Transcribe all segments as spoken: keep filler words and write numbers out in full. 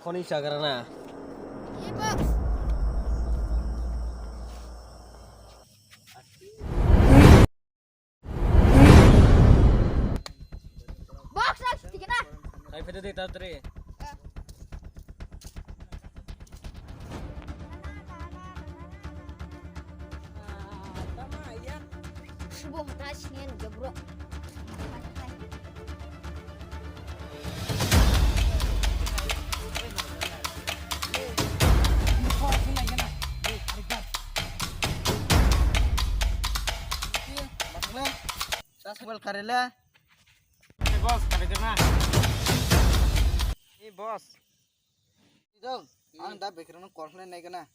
Khoni chagrana. Box, box, tigana. Khai phede de tatri. Subo hota sini jebro. Saswal karela. Hey, boss, kare kena. Hey, boss. Jong, ang da bekrano call khlai nai kana.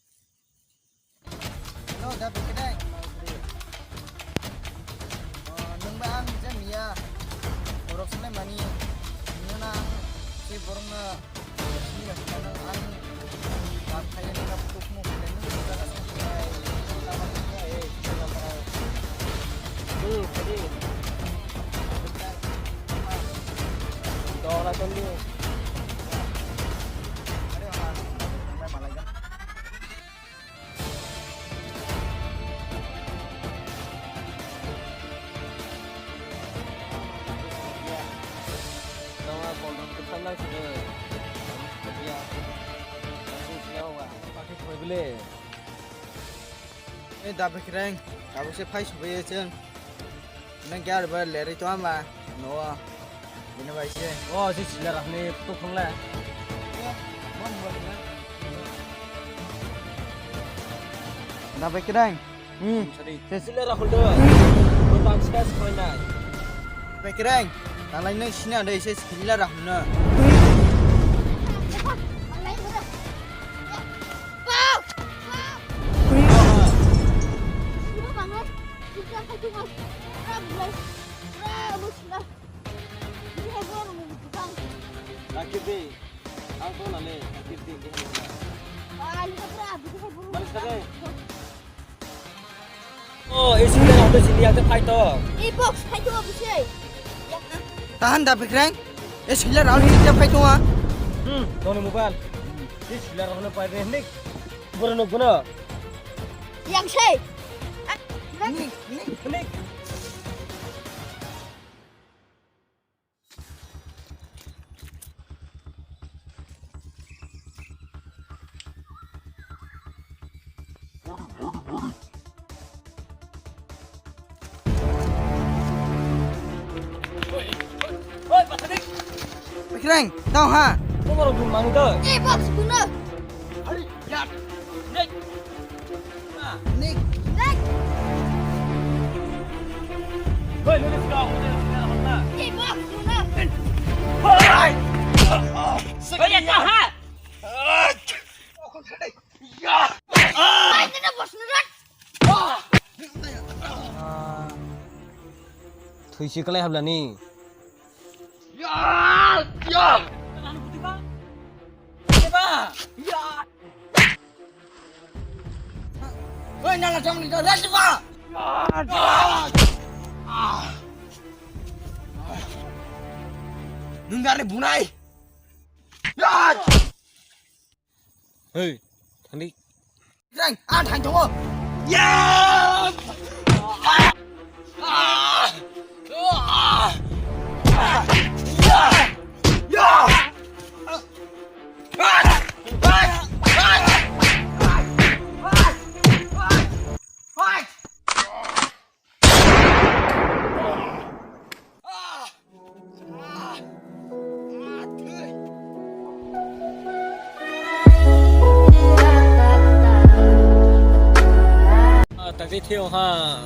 Hello, da bekrano. Oh, nung ba ang je miya. Borok sanai mani. Nung na ang si borok na. Ei da bekreng, tabuk se phai subai chwng. Nang kya ba leri to ama no. Bini bai se. O si sila rahni to khongle. Da bekreng. Hmm. Sesile Rahul do. Ko tan ses koi nai. Bekreng. Nalai nai sini ada ise sila Rahul na. Rakirdi, ang to nale, rakirdi, di hana. Mari sare. Oh, isi na, ang to sini, ang to fight to. Ei box, fight to, bisi. Tahan da bekreng. E sila Rahul ni dia fight to ha. Hmm, doni mobile. Di sila Rahul ni fight ni. Boro no bono. Yang sei. Nik, nik, nik. Bekreng, tau ha. Tomorok dum mani to. Eh, box guna. Hari, ya. Nek. Nek. Nek. Hoi, let's go. Hey, boss, you know. Hoi. Hoi, ya, ha. Ya. Ay, na, boss, na. Thwi si kalai hablani. Ya. Ya. Ya. Oi, nala jong ni rasiba. Nung dari bunai. Hei, thangdi. Rang, ah, thang tongo. Ya! Ah, tak di theo ha.